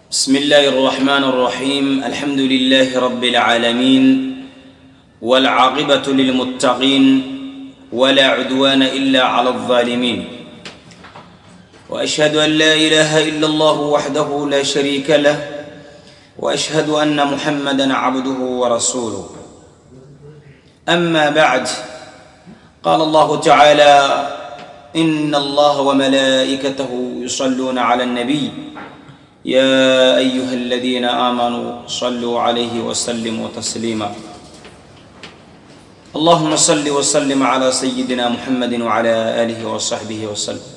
بسم الله الرحمن الرحيم. الحمد لله رب العالمين، والعاقبة للمتقين، ولا عدوان إلا على الظالمين، وأشهد أن لا إله إلا الله وحده لا شريك له، وأشهد أن محمدا عبده ورسوله. أما بعد، قال الله تعالى: إن الله وملائكته يصلون على النبي يا أيها الذين آمنوا صلوا عليه وسلموا تسليما. اللهم صل وسلم على سيدنا محمد وعلى آله وصحبه وسلم.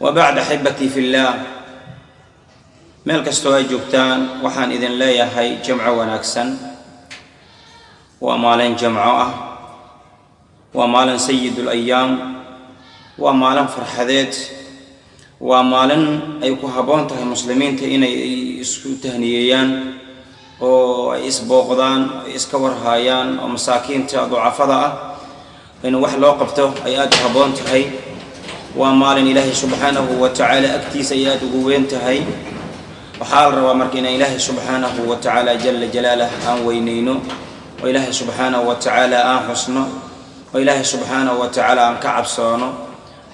وبعد، أحبتي في الله، meel kastoo ay joogtaan, waxaan idin leeyahay jamco wanaagsan. Waa maalin jamco ah, waa maalin sayidul ayaam, waa maalin farxadeed, waa maalin ay ku habboon tahay muslimiinta inay isku tahniyeeyaan oo ay isbooqdaan, ay iska warhaayaan, oo masaakiinta ducafada ah in wax loo qabto ay aada u habboon tahay. Waa maalin Ilaahay subxaanahu wa tacaala agtiisa ay aada ugu weyn tahay. Waxaa la rabaa marka inaan Ilaahay subxaanahu wa tacaala jala jalaalah aan weyneyno, oo Ilaahay subxaanahu wa tacaala aan xusno, oo Ilaahay subxaanahu wa tacaala aan ka cabsoono,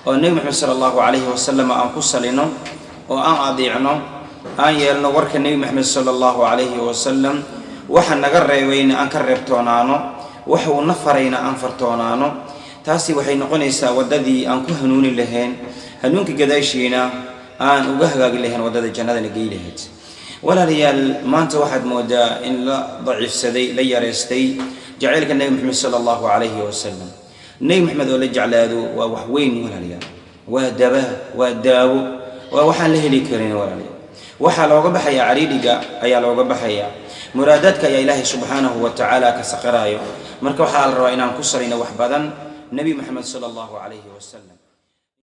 oo Nebi Maxamed sala Allahu calayhi wasalam aan ku salino, oo aan adiicno, aan yeelno warka Nebi Maxamed sala Allahu calayhi wasalam, waxa naga reebayna aan ka reebtoonaano, waxa uu na farayna aan fartoonaano. Taasi waxay noqonaysaa waddadii aan ku hanuuni lahayn, hanuunka gadaashiina aan uga hagaagi lahayn waddada jannadana gey lahayd. Walaalayaal, maanta waxaad moodaa in la daciifsaday, la yareystay jacaylka Nebi Maxamed sala Allahu calayhi wasalam. Nebi Maxamed oo la jeclaado waa wax weyn, walaalayaal. Waa daba, waa daawo, waa waxaan la heli karin, walaalayaal. Waxaa looga baxayaa cariidhiga, ayaa looga baxayaa muraadaadka, ayaa Ilaahay subxaanahu wa tacaala ka saqiraayo. Marka waxaa la rabaa inaan ku salayno wax badan Nebi Maxamed sala Allahu calayhi wasalam.